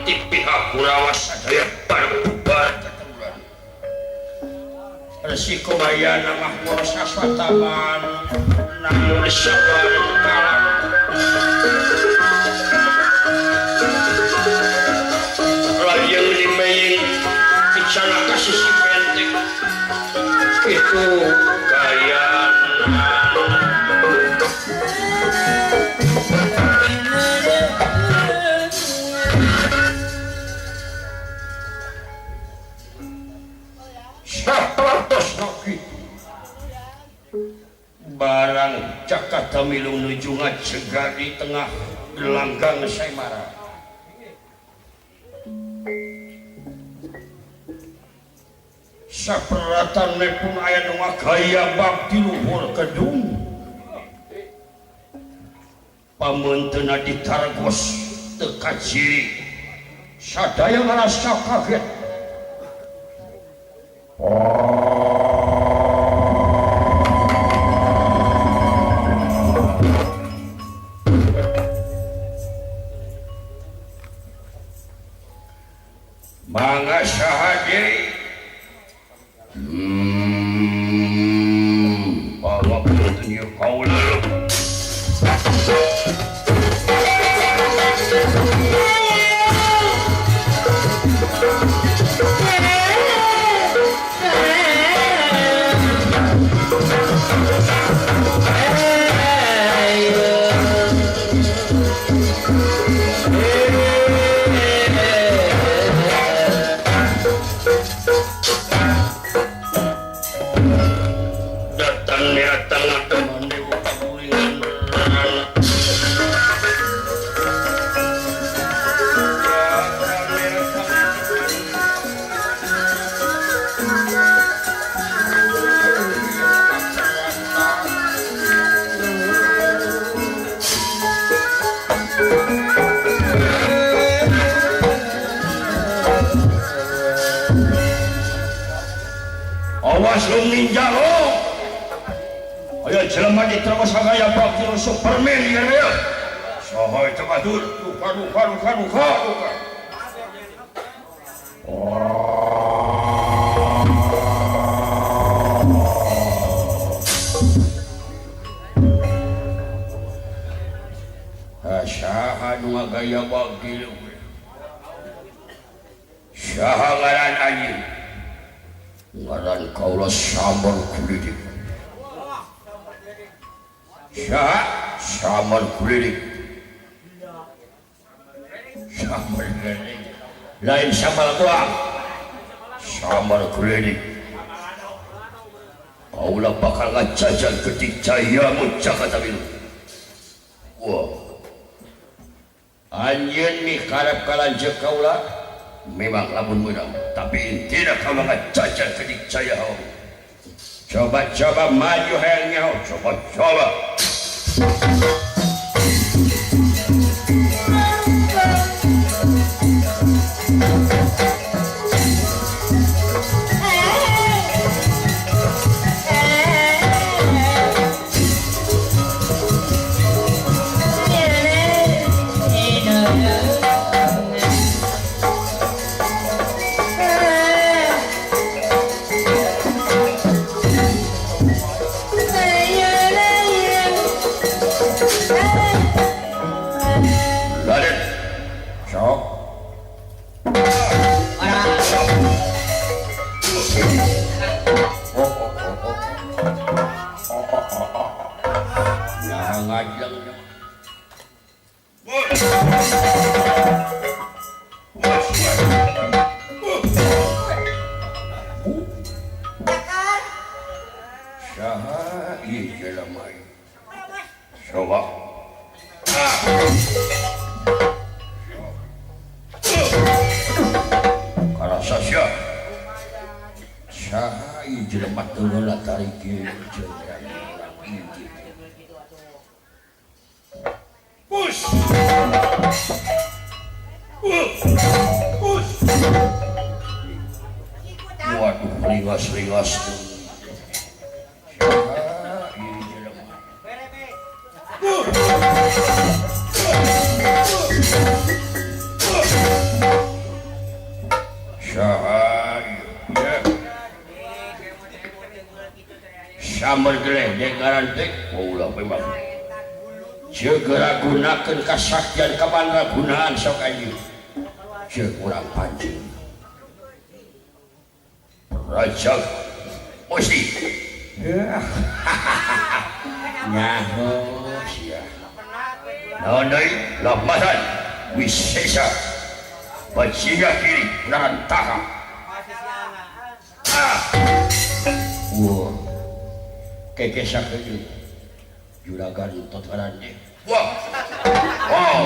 Ti pihak Kurawa sadaya bubar ketemuan. Resi Kumayana mah ngurus Aswataman namun sabar kalah. Lajeng dimeying dicanaka sisi bentek itu gayana. Barang Jakarta milu nuju ngacegah di tengah gelanggang Saimara. Saperatan pun aya nu ngagaya bab di luhur gedung. Pameunteuna ditargos teu kaciri. Sadaya ngarasa kaget. Mangga saha deui? Bawa punten ieu kaula. Awas lu ninja lo. Ayo jelema diterobos gaya bakti Superman ya ya. Saha itu batur duka duka duka duka duka. Saha nu gaya bakti saha ngaran anjing. Ngaran kaula Samar Kulidik. Saha Samar Kulidik. Samar Kulidik. Lain sambal buang. Samar Kulidik. Kaula bakal ngajajan ketik jayamu Jakarta Biru. Wah. Anjeun mikarep ka lanceuk kaula memang lamun meunang, tapi intina kaula ngajajan ketik jaya. Coba-coba maju hayang nyaho, coba-coba. Waduh, ringas-ringas. Samber geledek ngaran teh ulah memang. Segera gunakeun kasaktian kamandragunaan sok anjeun. Ceuk urang pancing. Raja Musti. Nyaho sia. Naon deui lamaran wisesa. Bajinga kiri narantaka. Ah. Wah. Keke sakeun juragan tot ngaran teh. Wah. Wow.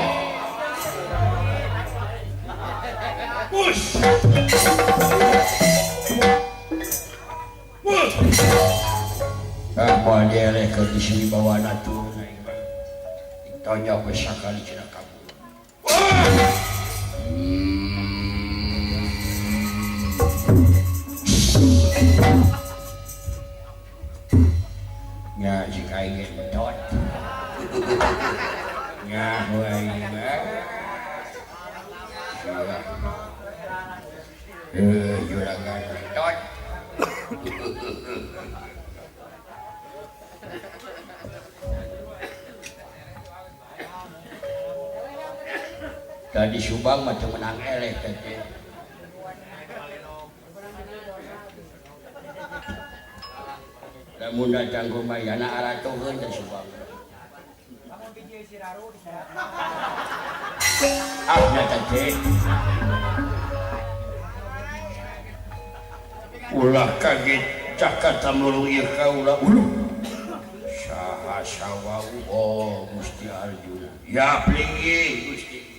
Push. Push. Ah, moal dieleh keur di sini bawana tuh. Ditanya we sakali cenah kabur. Wah. Nya jika ingin betot. Nya aing mah. Juragan betot. Tadi Subang mah teu menang eleh teh. Lamun datang kumayana aratuheun teh Subang. Ah, datang teh. Ulah kaget Jakarta melulu ieu kaula uluh. Saha sawau oh Gusti Arjuna. Ya plinggih Gusti.